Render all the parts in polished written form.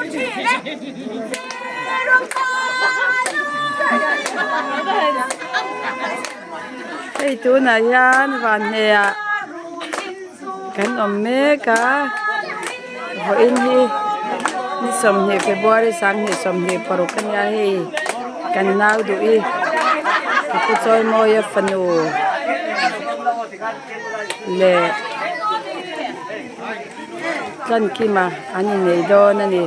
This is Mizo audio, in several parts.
Hei tunah hian vanhne ah kan awm mek a vawiin hi ni 20 February 2026 a nia hei kan nau duh i ka pu Chawimawia fanu leh Tlankima an innei dawn a ni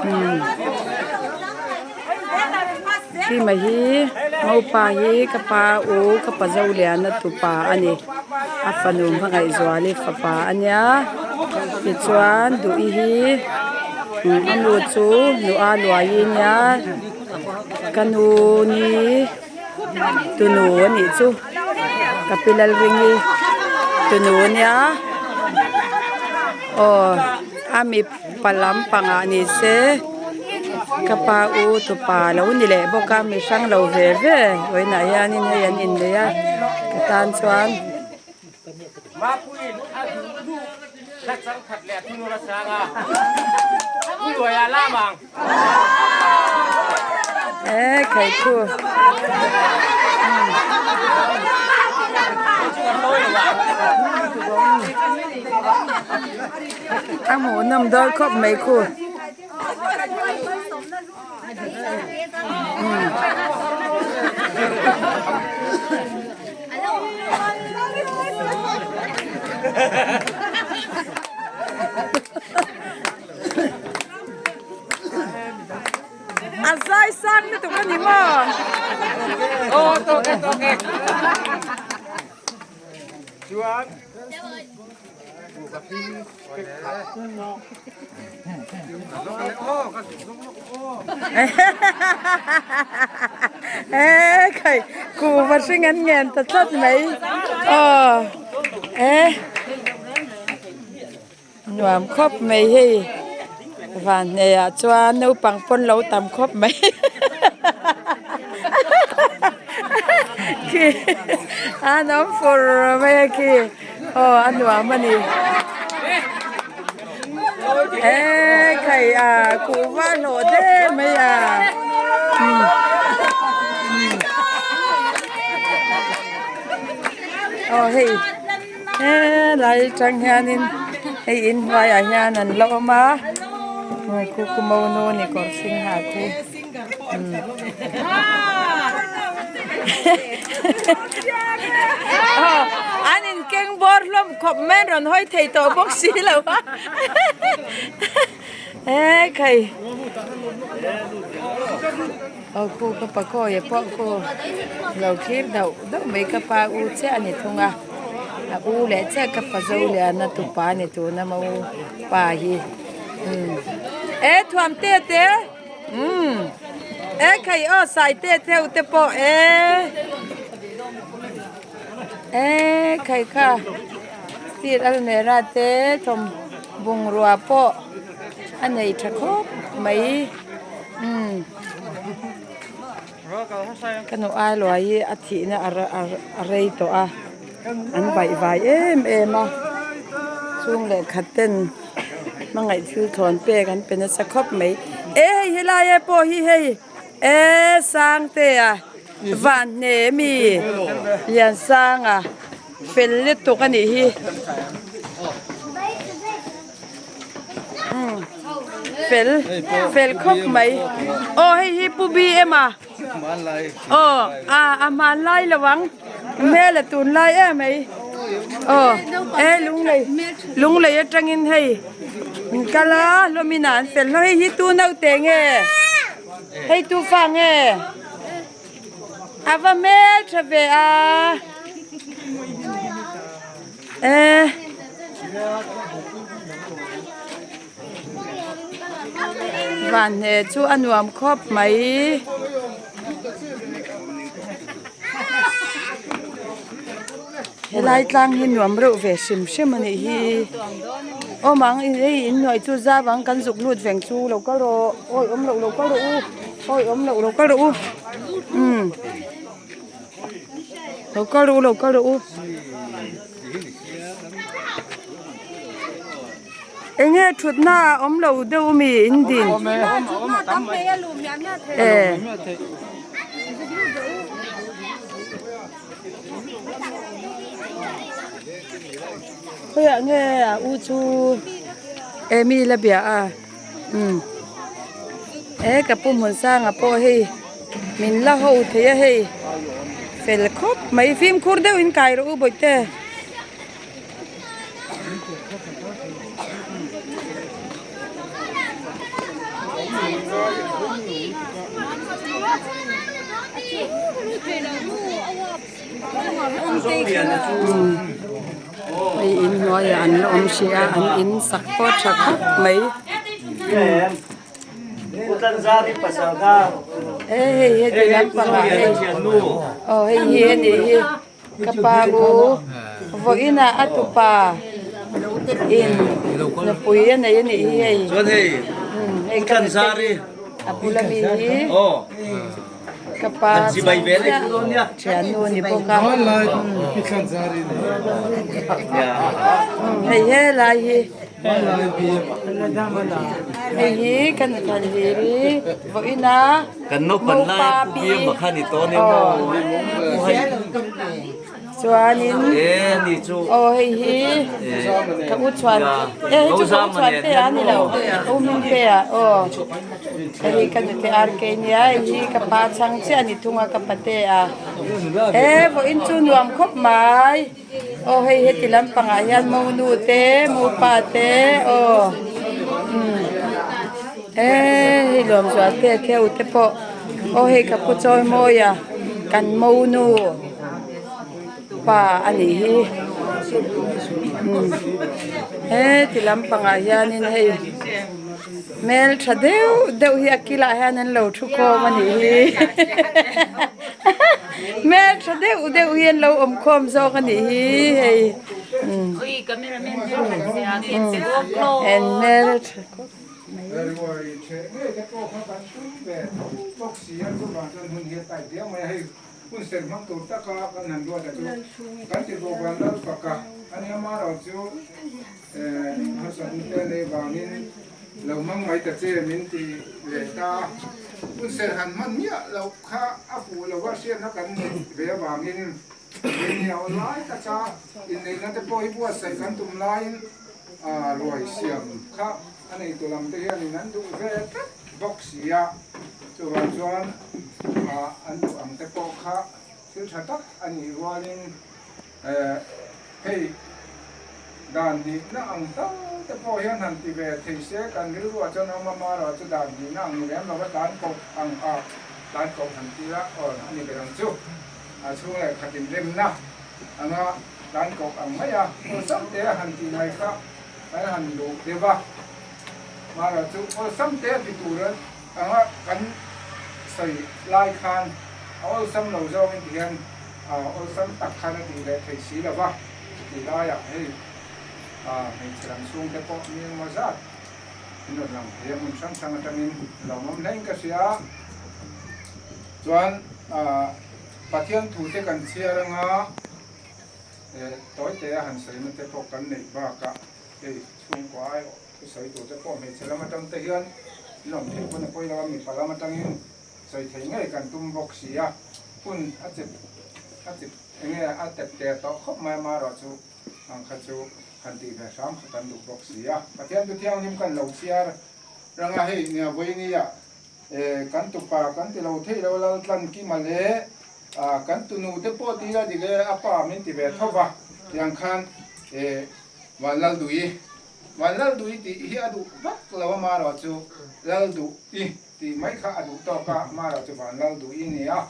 umm Kima hi Ngopa hi ka pa u ka pa Zoliana tupa a ni a fanu Hmangaihzuali fapa a nia tichuan Duhi hi a nu chu Nua Luaii a nia ka nu ni. Tunu a nih chu ka pi Lalringi tunu a nia aw a mipa lampangah ni se ka pa u tupa lo ni leh bawk a mi hrang lo ve ve vawiinah hianin hei an innei a ka tan chuan. E khai khu a hmuh nawm dawn khawp mai khu. A zai sang lutuk a ni maw? Aw tawk e tawk e. Chuan E khai kuhva hring an ngen ta tlat mai aw e. Nuam khawp mai hei van hneah chuan naupang pawn lo tam khawp mai khi an awm fur mai a khi aw a nuam a ni e khai a kuhva hlawh der mai a aw hei. Helai atang hianin hei in hnuaiah hian an la awm a khu khu monu ni kawr hring ha khu an in keng bawr hlawm khawp mai an rawn hawi thei tawh bawk si lo a e khai aw khu ka pakawia pawh khu lo thlir dauh dauh mai ka pa u chiah a ni thung a a u leh chiah ka pa zo lian a tupa a ni tuna maw pa hi umm e thuam te te umm e khai aw sai te theu te pawh e e khai kha steel almera te thawm bungrua pawh a nei tha khawp mai umm. Ka nu ai luai hi a thihna a rei tawh a, an baih vai em em a, chhung leh khat ten hmangaih thil thawn pek an pe nasa khawp mai. E hei helai e pawh hi hei e Sangtea Vanhne mi Liansanga fel lutuk a nih hi. Fel fel khawp mai aw hei hi pu bi em a aw a a hmanlai lo ang hmel a tunlai em mai aw e lunglei lunglei atangin hei an kal a hlawmin ah an fel hlawm hei hi tu naute nge hei tu fa nge a va hmel tha ve a. E Vanhne chu a nuam khawp mai. Helai tlang hi nuam reuh ve hrim hrim a nih hi. Awm ang hei in hnuai chu zau ang kan zuk lut veng chu lo kal rawh awi awm loh lo kal rawh u awi awm loh lo kal rawh u umm. Lo kal rawh u lo kal rawh u. Enge thutna a awm lo deuh mi in din? E. Khawiah nge a u chu e mi la bia a umm e ka pu hmun sanga pawh hei min la ho thei a hei fel khawp mai fimkhur deuh in kai rawh u bawihte. Hei in hnuaiah an la awm hrih a an in sak pawh a tha khawp mai. He hei heti lampangah hei aw hei hi a nih hi. Ka pa u vawiinah a tupa in nupui a nei a nih hi hei hei ka nute a bula mi hi ka pa thiannu a ni bawk a hei helai hi. Hei hi kan kal hir i vawiin a mopa pi aw chuanin aw hei hi ka u chhuan e hei chu ka u chhuan te a ni lo ka u hming te a aw hei hi ka nute RK nia hei hi ka pa chhang chiah a ni thung a ka pate a e vawiin chu nuam khawp mai. Aw hei heti lampangah hian monu te mopa te aw umm hei lawmzual te theu te pawh aw hei ka pu chawi mawi a kan monu pa a nih hi umm heti lampangah hianin hei hmeltha deuh deuh hi a kilah hian an lo thu khawm a nih hi. Hmeltha deuh deuh hi an lo awm khawm zawk a nih hi hei en hmeltha khawp mai. Lo hmang mai ta che min ti leh ta a, hun serh han hman miah loh kha a fuh lo a hriatna kan neih ve avangin Venia aw lai taka inneihna te pawh hi buatsaih kan tum laiin ruai siam kha a neitu lam te hianin an duh ve tlat bawk si a, chuvang chuan an duh ang te pawh kha thil tha tak a nih rualin Hei, dan hnihna ang tal te pawh hian han ti ve thei se, kan rilruah chuan awm a, Mara chu dan hnihna ang ni lem lova tlan koh ang a, tlan koh han ti a, aw a ni ber ang chu, a chhung leh khat inremna anga tlan koh ang mai a, awlsam te a han tih mai kha kan han duh deuh a, Mara chu awlsam te a ti tur anga kan sawi lai khan a awlsam lo zawngin ti hian Awlsam tak khan a tih leh theih si lo va, tih laiah hei hmeichhe lam chhungte pawh mi engemaw zat an rawn lang thei a, hmun hrang hrang atangin lawmawm hlein ka hria. Chuan Pathian thute kan chhiar anga tawite a han sawina te pawh kan neih bakah hei chhungkua aiawh thusawi turte pawh hmeichhe lam atang te hian an awm theih pawn a pawi lo a, mipa lam atangin Sawi thei ngei kan tum bawk si a, hun a chip a chip enge a tep ter tawh khawp mai amaherawh chu ang kha chu han tih ve hram kha kan duh bawk si a. Pathian tu thianghlim kan lo chhiar rang a, hei nia vawinia e kan tupa kan ti lo thei lo Laltlan Kima leh kan tunu te pawh ti ila dik e a pa min ti ve tho va tiang khan e Vanlalduhi Vanlalduhi tih hi a duh vak lo amaherawh chu Lalduhi Tih mai kha a duh tawk a, Mara chu van lal duh i ni a,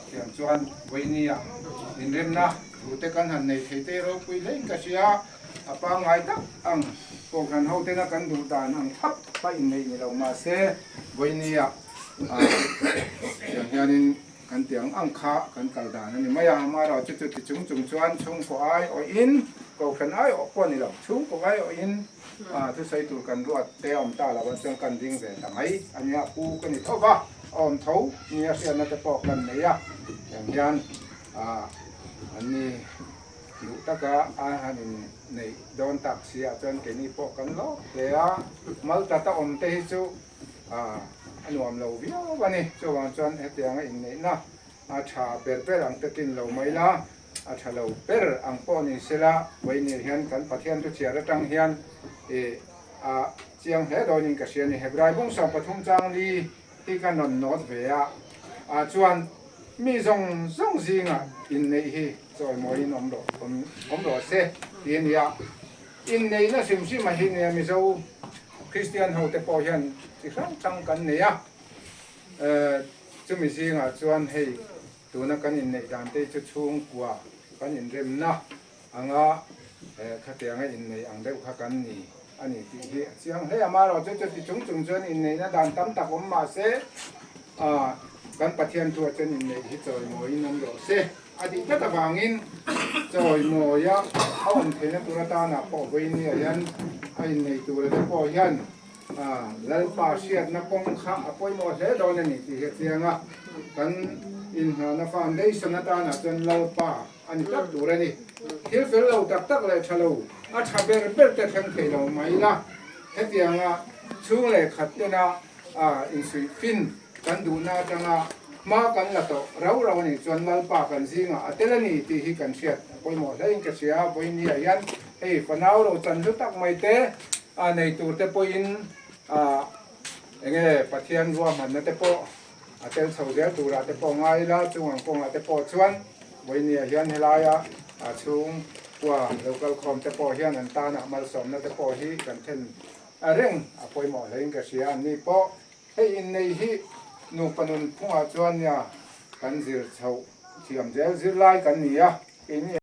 tiang chuan Vawinia inremna thu te kan han nei thei te ropui hlein ka hria, a pangngai tak ang Kohhran ho tena kan duh dan ang thlap a inneih ni lo mahse Vawinia tiang hianin kan tiang ang kha kan kal dan a ni mai a, Mara chu chuti chung chung chuan chhungkaw ai awhin Kohhran ai awh pawh a ni lo, chhungkaw ai awhin. Thusawi tur kan ruat te a awm ta lo a chuan kan ding ve ta mai a nia, pu ka ni tho va, a awm tho nia hriatna te pawh kan nei a, tiang hian an ni Duh taka a han inneih dawn tak si ah chuan keini pawh kan lawk hle a, Maltata awm te hi chu a nuam lo viau a ni. Chuvang chuan hetianga inneihna a tha ber ber ang te tlin lo mai la, a tha lo ber ang pawh ni sela, vawiin hian kan Pathian thu chhiar atang hian a chiang hle dawnin ka hria a ni. Hebrai bung 13 chang li hi ka nawn nawt ve a, ah chuan mi zawng zawng zingah inneih hi chawimawiin awm rawh awm rawh se ti a ni a. Inneihna hrim hrim a hi nia Mizo Kristian ho te pawh hian chi hrang hrang kan nei a, chumi zingah chuan hei tuna kan inneih dan te hi chu chhungkua kan inremna anga khatianga inneih ang deuh kha kan ni a ni tih hi a chiang hle a. Amaherawhchu chuti chung chung chuan inneihna dan tam tak awm mah se kan Pathian thu ah chuan inneih hi chawimawiin awm rawh se a tih tlat avangin chawimawia a awm theihna tur atana pawh vawinia hian a inneih tura te pawh hian Lalpa hriatna kawng kha a pawimawh hle dawn a ni tih hi a chiang a. Kan inngahna foundation atana chuan Lalpa a ni tlat tur a ni. Thil fel lo tak tak leh tha lo, a tha ber ber te thleng thei lo mai la. Hetianga chhung leh khat tena insuih fin kan duhna atanga hma kan la tawh rau rau a nih chuan Lalpa kan zingah a tel a ni tih hi kan hriat a pawimawh hlein ka hria. Vawinia hian hei fanau lo chan hlu tak mai te nei tur te pawhin enge Pathian ruahmanna te pawh A tel chho zel turah te pawh ngai ila, chung ang kawngah te pawh chuan vawinia hian helaia a chhung kua lo kal khawm te pawh hian an tanah malsawmna te pawh hi kan then reng a pawimawh hlein ka hria. An ni pawh hei innei hi nupa nun phungah chuan nia kan zir chhoh thiam zel zirlai kan ni a, keini.